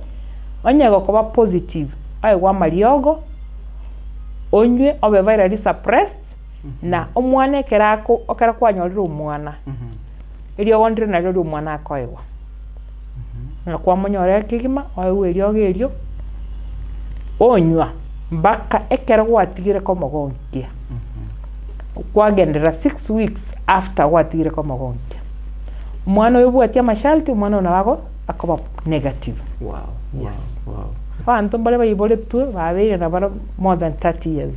onye gokoba positive, oegwe amariogo, onywe obe virally suppressed, na omwana ekero ako ekero kwanyorire omwana, eriogo ndire nario ria omwana akoegwa. Ng'a kwamonyora kegima, oegwe eriogo erio, onywa mpaka ekero gwatigire komogonkia, kwagenderera six weeks after gwatigire komogonkia. Omwana oyo obwati amasharti, omwana oyo nabo ago akoba negative. Wow, Yes. wow, wow. Abanto mbare baiboretwe babeire nabaro more than 30 years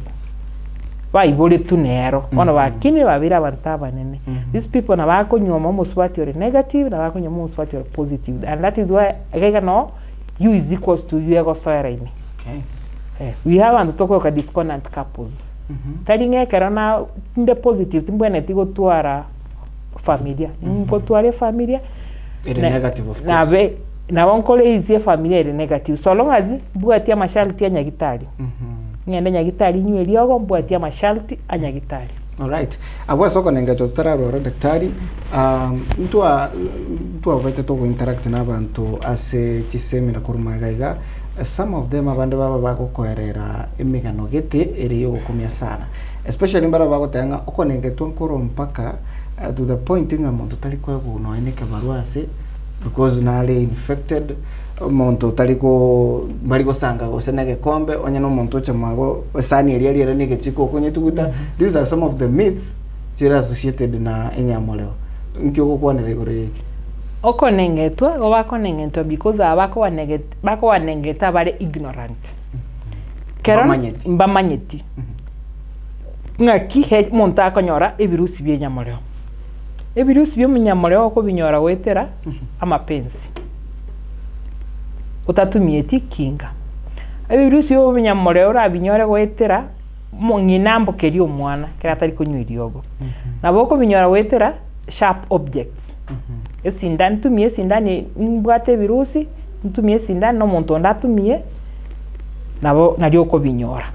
baiboretwe nero bono bakinire babeire abanto abanene. These people nabo akonyuoma omosubati ore negative nabo akonyuoma omosubati ore positive and that is why iga iga noo u is equals to u egosoera ime. Okay. Eh, we have abanto tokoroka discordant couples. Tari ng'a ekero na inde positive timbwenereti gotwara familia, ngotwara efamilia Ere na- negative of course. nabe nabo nkoraise efamilia ere negative so long as mbwati amasharti a nyagitari. Ng'ende nyagitari nywe eriogo mbwati amasharti a nyagitari. Alright. Abwo ase okonengetwa totararwara daktari, um, ntwa ntwabete togo interact na abanto ase chisemina korwa magega iga, some of them abande baba bagokoerera emegano gete ere ya ogokumia sana. Especially mbare bagoteba ng'a okonengetwa nkoro mpaka eh, to the point ng'a monto tari koegwa nonya na ekebarua ase because nare infected, omonto otari ko mbari gosanga gose na egekombe, onye na omonto ocha mwabo esani eria riere na egechiko okonyetuguta, these are some of the myths chire associated na enyamoreo. Nki ogokwanera igoro ya eke? Okonengetwa, igo bakonengetwa because aba bakobanegete bakobanengete abare ignorant. Kero Mbamanyeti. mbamanyeti ng'aki he omonto akonyora ebirusi bia enyamoreo. Ebirusi bia omunyamoreo okobinyora goetera amapensi, otatumieti kinga. Ebirusi bia omunyamoreo orabinyore goetera omong'ina ambokerie omwana ekero atari konywa eriogo. Nabo okobinyora goetera sharp objects, esindani ntumie esindani nimbwate ebirusi, ntumie esindani na omonto onde atumie, nabo nario okobinyora.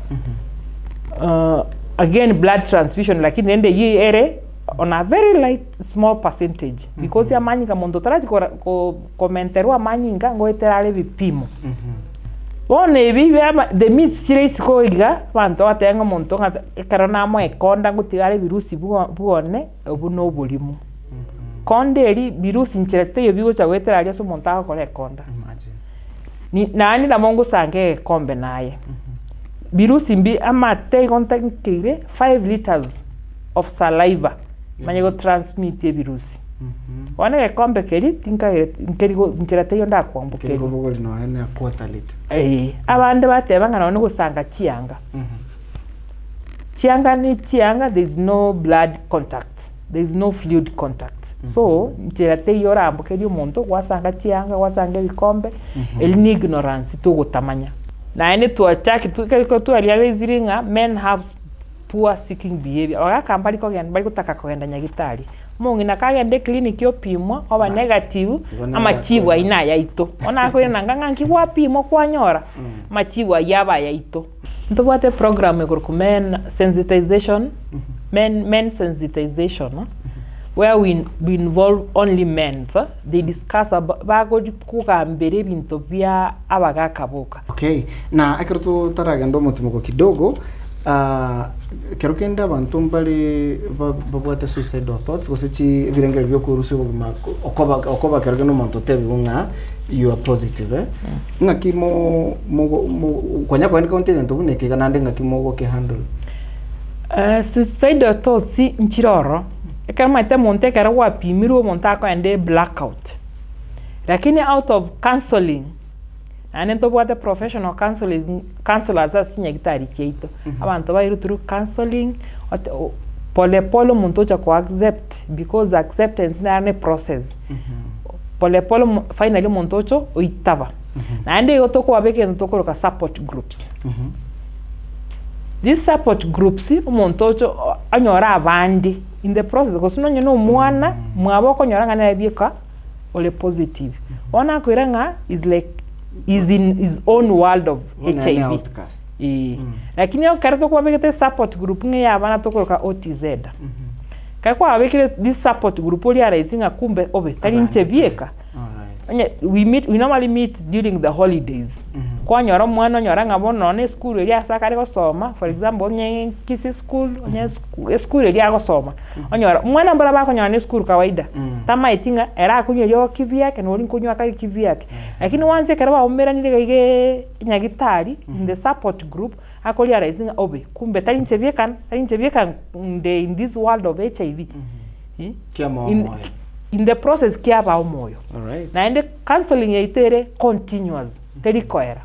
Again blood transfusion lakini rende eyio ere on a very light small percentage because amanyinga monto otarachia kora ko komenterwa amanyinga ngoetera are ebipimo. Bono ebi bia ama the myths chire isiko iga, abanto bagateba ng'a omonto ng'a ekero namoa ekonda ngotiga are ebirusi bwo bwone, obwo na oborimo. Konda eria birusi nchera teiyo bigocha goetera aria ase omonto agokora ekonda. Imagine. Ni naende nabo ngosange egekombe naye, birusi mbi amate igo ntakeire five litres of saliva manye go transmit ebirusi. Bono egekombe keria tinkagereti nkeri go nchera teiyo Keri ndakwambokeria. kobogori nonya na quarter litre. Eeh, abande bateba ng'a nonye gosanga chianga, chianga ne chianga there is no blood contact, there is no fluid contact. So, nchera teiyo orambokerie omonto gwasanga chianga, gwasanga ebikombe, eri ne ignorance togotamanya. Naende twachakire ekero twarealizire ng'a men have poor seeking behavior, abagaka mbari kogenda mbari gotaka kogenda nyagetari, omong'ina kagenda eclinic opimwa oba Bas. negative, Igo nere amachibu ayio akoirana. nayaito. Bono akoirana ng'a ng'a nki gwapimwa kwanyora, amachibu ayio abe ayaito. Ntobwate eprogram ekorokwa men sensitization, men men sensitization, where we we involve only mens, they discuss abo bagori kogambera ebinto bia abagaka boka. Okay, na ekero totaragenda omotimoko kidogo, ah, ekero kende abanto mbare ba- babwate suicidal thoughts gose chi ebirengererio bia okorusia obogima ko- okoba okoba ekero kende omonto otebiwe ng'a you are positive eh, ng'aki mo mogo mo konya kogenda county egento buna eke iga naende ng'aki mogokehandle? Suicidal thoughts nchire ororo, ekero omanyete omonto ekero gwapimirwe omonto akogenda eblackout, lakini out of counselling. Naende ntobwate professional counselling counselors ase chinyagitari chiaito, abanto bairwe through counselling, ote o pole pole omonto ocha ko accept because acceptance nero ne process, pole pole omo finally omonto ocho oitaba. Naende igo tokobaba egento tokoroka support groups. These support groups, omonto ocho o- onyore abande in the process, gose nonye na omwana, mwabo okonyora ng'a nere bieka ore positive. Bono akoira ng'a is like is in his own world of Bono ere ne HIV. outcast. Eeh. Lakini ekero tokwabegete support group ng'a eya abana tokoroka OTZ. Ekero kwababekire this support group oria realize ng'a kumbe obe tari inche bieka. Alright. Onye we meet we normally meet during the holidays. Kwanyora omwana onyora ng'a bono nonye na esukuru eria ase akare gosoma, for example onye Kisii school, onye esku esukuru eria agosoma, onyora omwana mbora bakonyora na esukuru kawaida, tamaeti ng'a ere akonywa eriogo kivyake na oria nkonywa akare kivyake. Lakini once ekero baumeranire iga igeeee nyagitari in the support group, ako realize ng'a obe kumbe tari inche bieka, tari inche bieka nde in this world of HIV. Kiamoa In omoyo. in the process kiabaa omoyo. Alright. Naende counselling yaito ere continuous, teri koera.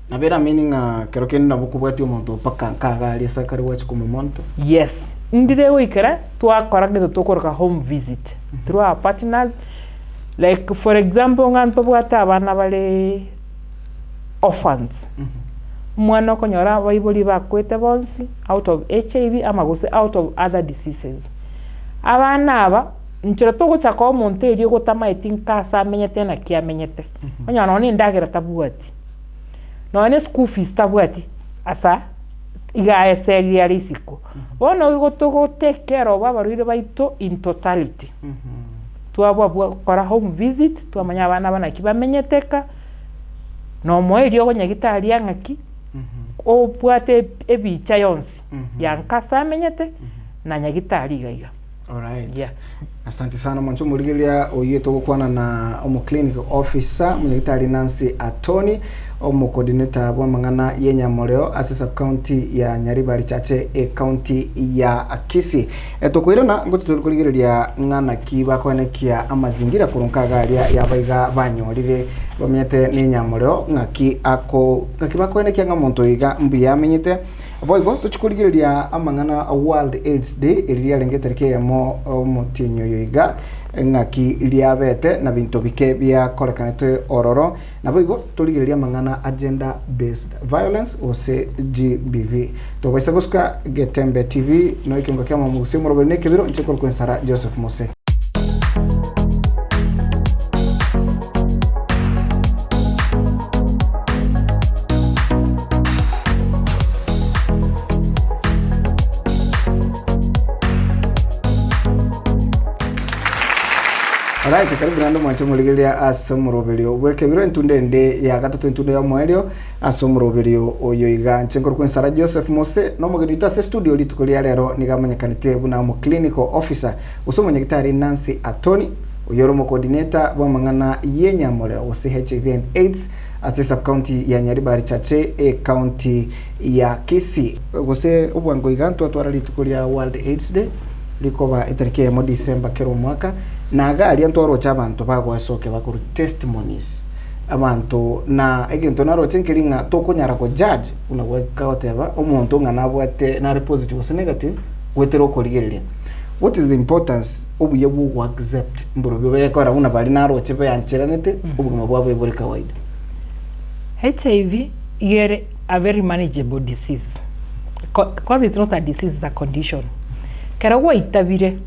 Nabo eramini ng'a kero kende nabo okobwatia omonto mpaka nkaga aria ase akare gwachia komomonto. Yes, ndire goikera twakora gento tokoroka home visit through our partners, like for example ng'a ntobwate abana bare orphans, omwana okonyora abaibori bakwete bonsi out of HIV ama gose out of other diseases. Abana aba, nchera togocha koa omonto eriogo otamaeti nka ase amenyete naki amenyete, onyora nonya na endagera tabwati, nonya na eschool fees tabwati asa iga aeserire are isiko. Bono igo togo take care of abarwaire baito in totality, twababua kora home visit, twamanya abana aba naki bamenyete ka, na omoe eriogo nyagitari ang'aki, obwate ebicha yonsi ya nka ase amenyete, na nyagitari iga iga. Alright. Yeah. Asante sana mwancho omorigereria oyio togokwana na omo clinic officer omonyagitari Nancy Atoni omo coordinator bw'amang'ana y'enyamoreo ase sub county ya Nyaribari Chache ecounty ya Kisii. E, tokoirana ngochi tori korigereria ng'a naki bakoenekia amazingira korwa nkaga aria yabaiga banyorire bamenyete n'enyamoreo ng'aki ako ng'aki bakoenekia ng'a omonto oyo iga mbuya amenyete Boigo tochie korigereria amang'ana a World AIDS Day eri riarenge etariki eyemo omotienyi oyo iga ng'aki riabete na binto bike biakorekanete ororo. Naboigo torigererie amang'ana a Gender Based Violence gose GBV. Tobaisa gosuka Getembe TV no ekeongo kia Omogusii omoroberi na ekebiro inche korokwa Ensara Joseph Mose. Alright, karibu naende mwanche omorigereria ase omoroberio bw'ekebiro entunde ende ya gatato entunde y'omoerio ase omoroberio oyo iga nche nkorokwa Ensara Joseph Mose na omogeni oito ase studio rituko ria rero nigo amanyekanete buna omo clinical officer Gose omonyagitari Nancy Atoni, oyore omocoordinator bw'amang'ana y'enyamorero gose HIV and AIDS ase esubcounty ya Nyaribari Chache ecounty ya Kisii. Gose obwango iga ntwatwara rituko ria World AIDS Day rikoba etariki eyemo December kera omwaka, na iga aria ntwaroche abanto bagoesokia bakorwa testimonies abanto na egento naroche nkeri ng'a tokonyara ko judge buna goteba omonto ng'a nabwate nare positive gose negative goetera okorigereria. What is the importance obuya bwa ogo accept mborobio bekora buna baria naroche beancheranete obogima bwabo ebore kawaida. HIV iga ere a very manageable disease, kwanza it's not a disease it's a condition. Ekero gwaitabire,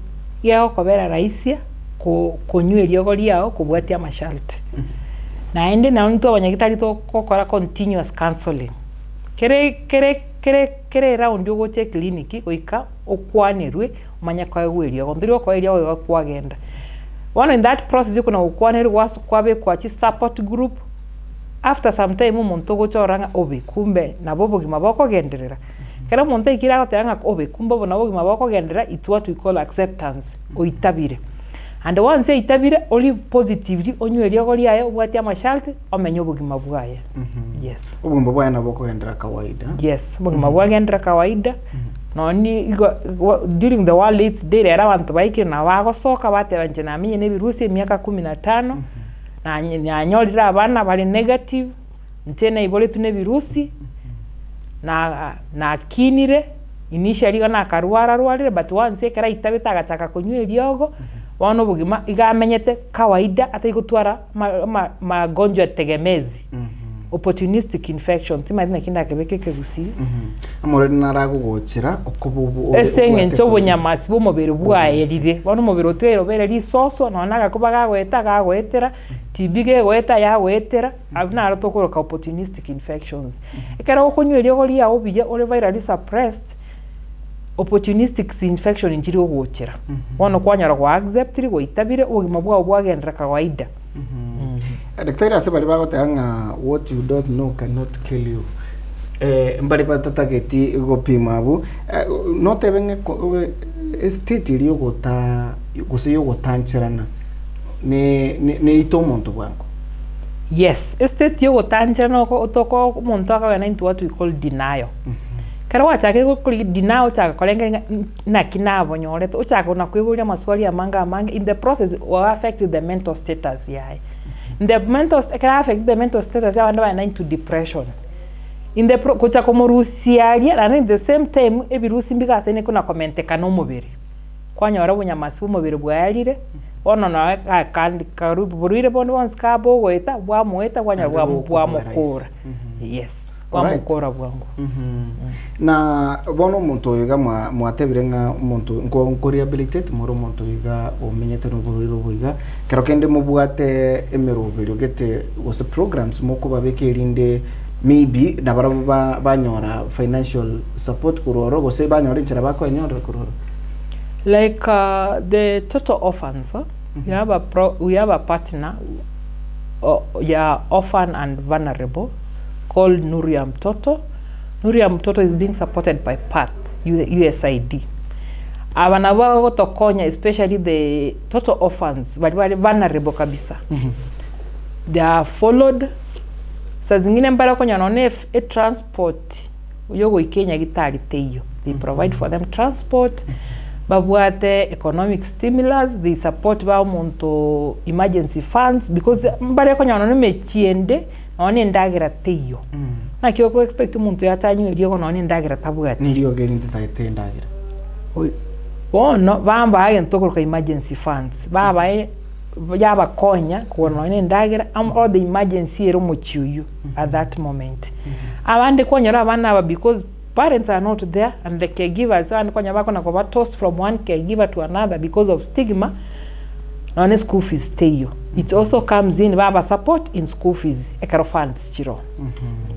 iga egokobera rahisi ko konywa eriogo riago kobwatia amasharti. Naende nabo intwe abanyagitari togokora continuous counselling, kere kere kere kera eround ogocha eclinic goika okwanerwe omanye koegwa eriogo, ntori gokoa eriogo igo kwagenda. Bono in that process ya okona gokwanerwa gwas kwabekwa chisupport group, after some time omonto ogocha orora ng'a obe kumbe nabo obogima bokogenderera. Ekero omonto aikire agoteba ng'a obe kumbe obo nabo obogima bokogenderera it's what we call acceptance, oitabire. And once oitabire ori positively onywe eriogo riaye obwatie amasharti omenye obogima bwaye, yes. Obogima bwaye nabo bokogenderera kawaida. Yes, obogima bwagenderera kawaida, nonye igo during the world aids day rero abanto baikire nabo bagosoka bateba inche namenye na ebirusia emiaka kumi na tano, Nanye nanyorire abana bare negative, inche naiboretwe na ebirusi, na nakinire, initially igo nakarwara rwarire but once ekero aitabete agachaka konywa eriogo, bono obogima iga amenyete kawaida atari gotwara ama ama magonjwa tegemezi, opportunistic infection, timanyeti naki ndakebeke ekegusii. Omorweri naragogochera okoba obo- ore- Ase eng'encho obwate obonyamasi bw'omobere bwaerire, bono omobere otigaire obeire risoso, nonya na agakuba gagoeta gagoetera, TB gegoeta yagoetera, abwo naro tokoroka opportunistic infections. Ekero okonywa eriogo riago buya ore virally suppressed, opportunistic infection nchiri gogochera. Bono kwanyora gwa acceptiri gwaitabire, obogima bwao bwagenderera kawaida. Daktari ase baria bagoteba ng'a what you don't know cannot kill you, eh, mbare batatageti gopima abwo, eh, notebe ng'a eko estate eria yogota gose yogotancherana ne ne neite omonto bwango? Yes, estate yogotancherana oko otoko omonto akogenda into what we call denial. Ekero gwachakire gokori deny ochaka korengereria ng'a naki nabonyorete, ochaka kona kweboria amaswali amange amange, in the process wa affect the mental status yaye. In the mental ekero affect the mental status abande bagenda into depression. In the pro gocha komorusia aria naende in the same time ebirusi mbigasaine kona komentekana omobere, kwanyora obonyamasi bwa omobere bwaerire, bono noe akandi karibu borwaire bonde bonsi kabogoeta bwamoeta bwanyora Naende bwamo bokobua rahisi. bwamokora, yes. Alright. Bwamokora bwango. Na bono omonto oyo iga mwa- mwatebire ng'a omonto nko nkorehabilitate more omonto oyo iga omenyete na oborwaire obo iga, kero kende mobwate emeroberio gete gose programs mokobabeka erinde maybe nabarabwo ba- banyora financial support korwa ororo gose banyora enchera bakoenyorera korwa ororo. Like the total orphans, we have a pro we have a partner ya orphan and vulnerable called Nuru ya Mtoto. Nuru ya Mtoto is being supported by PATH, USAID. Aba nabo bagotokonya especially the total orphans baria bare vulnerable kabisa. They are followed, saa zingine mbare okonyora nonye na etransport yogoika enyagitari teiyo, they provide for them transport, babwate economic stimulus, they support ba omonto emergency funds because mbare okonyora nonye na emechie ende nonya na endagera teiyo. Naki oko expect omonto oyo atanywe eriogo nonya na endagera tabwati. Neriogo eri ntitagete endagera. Bono bambaa egento tokoroka emergency funds, babae yabakonya kogora nonya na endagera amo all the emergency ere omochie oyio at that moment. Abande kwanyora abana aba because parents are not there and the caregivers abande kwanyora bakona koba tossed from one caregiver to another because of stigma, nonya na school fees teiyo. It also comes in baba support in school fees ekero funds chiroo.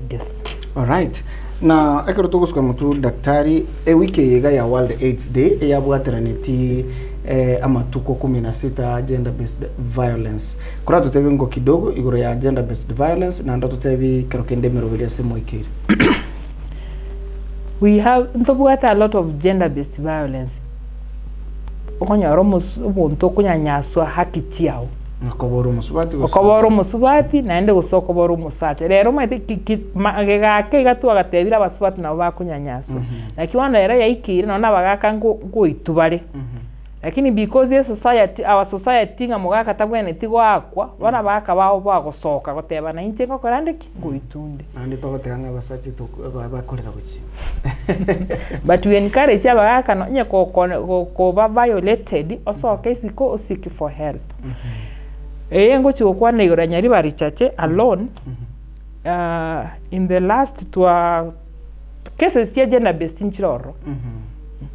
Yes. Alright. Na ekero togosuka motwe daktari, ewiki eye iga ya World AIDS Day eyabwateraneti eh, amatuko kumi na sita gender based violence. Koratotebie ngo kidogo igoro ya gender based violence naende ototebi kero kende emeroberi ase moikeire. We have ntobwate a lot of gender based violence okonyora omos omonto okonyanyaswa haki chiao. Okobora omosubati gose Okobora omosubati naende gose okobora omosacha. Rero omanyete ki ki magega ake iga twagatebire abasubati nabo bakonyanyaswa. Naki bono ere yaikeire nonye na abagaka nko nkoitwa bare. Lakini because esociety our society ng'a mogaka tabwenereti goakwa, bono abagaka bao bagosoka goteba na inche ngokora nde ki? Ngoitwa onde. Naende togoteba ng'a abasacha tok ba bakorera gochia. But we encourage abagaka nonye koko koba violated, osoke isiko o seek for help. Eye ngochia gokwana igoro ya Nyaribari Chache alone, in the last twa cases chia gender based nchire ororo.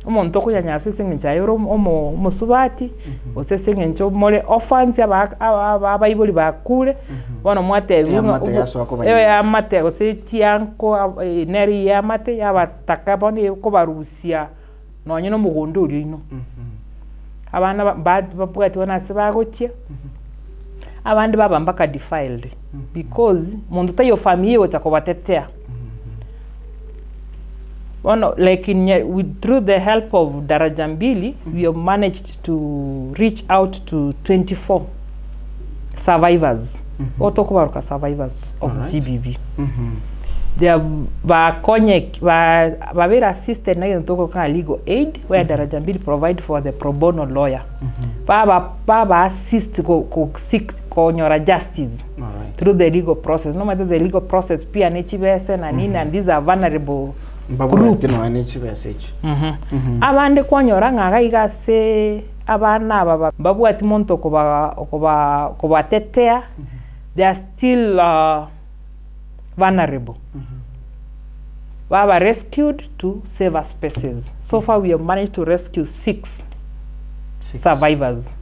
Omonto okonyanyaswa ase eng'encho aye ore omo omosubati, gose ase eng'encho more orphans aba aba abaibori bakure, bono mwatebiwa ng'a Eamate obo yasoa kobanyanyasa. eamate gose chianko nere eamate yabataka bono ekobarusia nonye na omogondo oria oino. Abana ba ba babwati bono ase bagochia, abande baba mpaka defiled because monto taiyo familia egocha kobatetea. Bono like in nya with through the help of Daraja Mbili, we have managed to reach out to 24 survivors. Igo tokobaroka survivors of Alright. GBV. They have bakonye ba babeire assisted na egento tokoroka ng'a legal aid where Daraja Mbili provide for the pro bono lawyer. Baba baba assist go go seek konyora justice Alright. through the legal process. Nomanyete the legal process pia ne chibese na nini and these are vulnerable group. Mbabwati nonya ne chibesa echio. Abande kwanyora ng'a iga iga ase abana aba ba mbabwati monto okoba okoba okobatetea, they are still vulnerable. Baba rescued to safer spaces. So far we have managed to rescue 6 survivors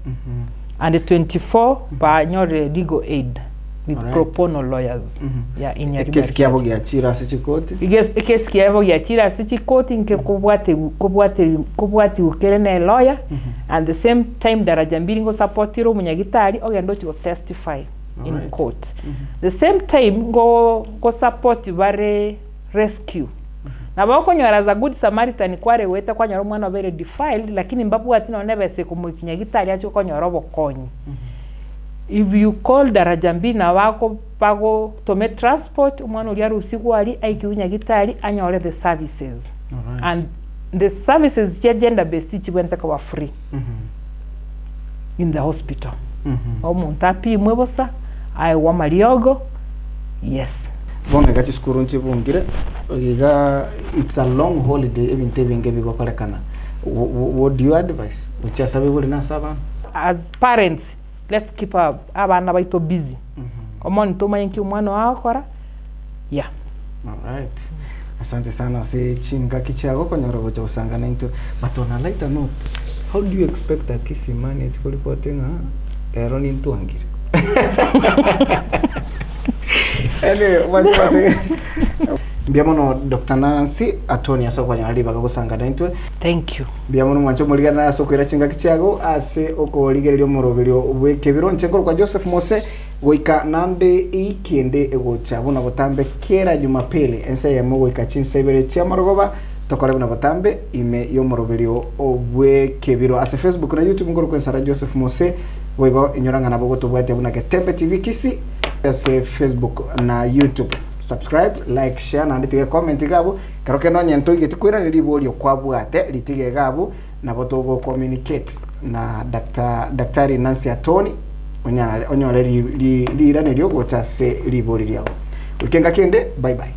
and 24 banyorire legal aid with Alright. pro bono lawyers. Yeah, in Ekesi Nyaribari. kiabo giachire ase chikoti. Eges- Ekesi kiabo giachire ase chikoti nke kobwate kobwate kobwatiwu kere ne lawyer and the same time Daraja Mbili ngosapotire omonyagitari ogende ochie gotestify in Alright. court. The same time ngo ngosupport bare rescue. Nabo okonyora as a good Samaritan kware goeta kwanyora omwana obeire defiled lakini mbabwati nonye na ebesa ekomoikia nyagitari achie konyora obokonyi. If you call Daraja Mbili nabo bako bagotome transport omwana oria arusigwe aria aikiwe nyagitari anyore the services. Alright. And the services chia gender based chibwenerete koba free in the hospital. Omonto apimwe bosa, aegwe amariogo, yes. Bono iga chisukuru nchibungire, iga it's a long holiday ebinto ebinge bigokorekana. What do you advise gochia ase abaibori na ase abana? As parents, let's keep our abana baito busy. Omoni tomanye nki omwana oo agokora, yeah. Alright. Asante sana ase chingaki chiago okonyora gocha gosanga naintwe. But on a lighter note, how do you expect a Kisii man eti koripoti ng'a rero nintwangire? Anyway, mwanche bate- Mbuya mono Dr. Nancy Atoni ase okonyora ribaga gosanga naintwe. Thank you. Mbuya mono mwanche omorigana ase okoira chingaki chiago ase okorigereria omoroberio bw'ekebiro. Inche nkorokwa Joseph Mose. Goika naende eiki ende egocha buna botambe kera Jumapili, ensa eyemo goika chinsa ibere chi'amarogoba, tokore buna botambe ime y'omoroberio bw'ekebiro. Ase Facebook na YouTube nkorokwa Ensara Joseph Mose, boigo inyora ng'a nabo ogotobwatia buna Getembe TV Kisii ase Facebook na YouTube. Subscribe, like, share naende tiga ecomment iga abwo, kero kende onye ntoigeti koiraneria riborio kwabwate ritige iga abwo nabo togo communicate na Doctor Daktari Nancy Atoni. onyare onyore ri ri rirane riogocha ase ribori riao. Goika engaki ende, bye bye.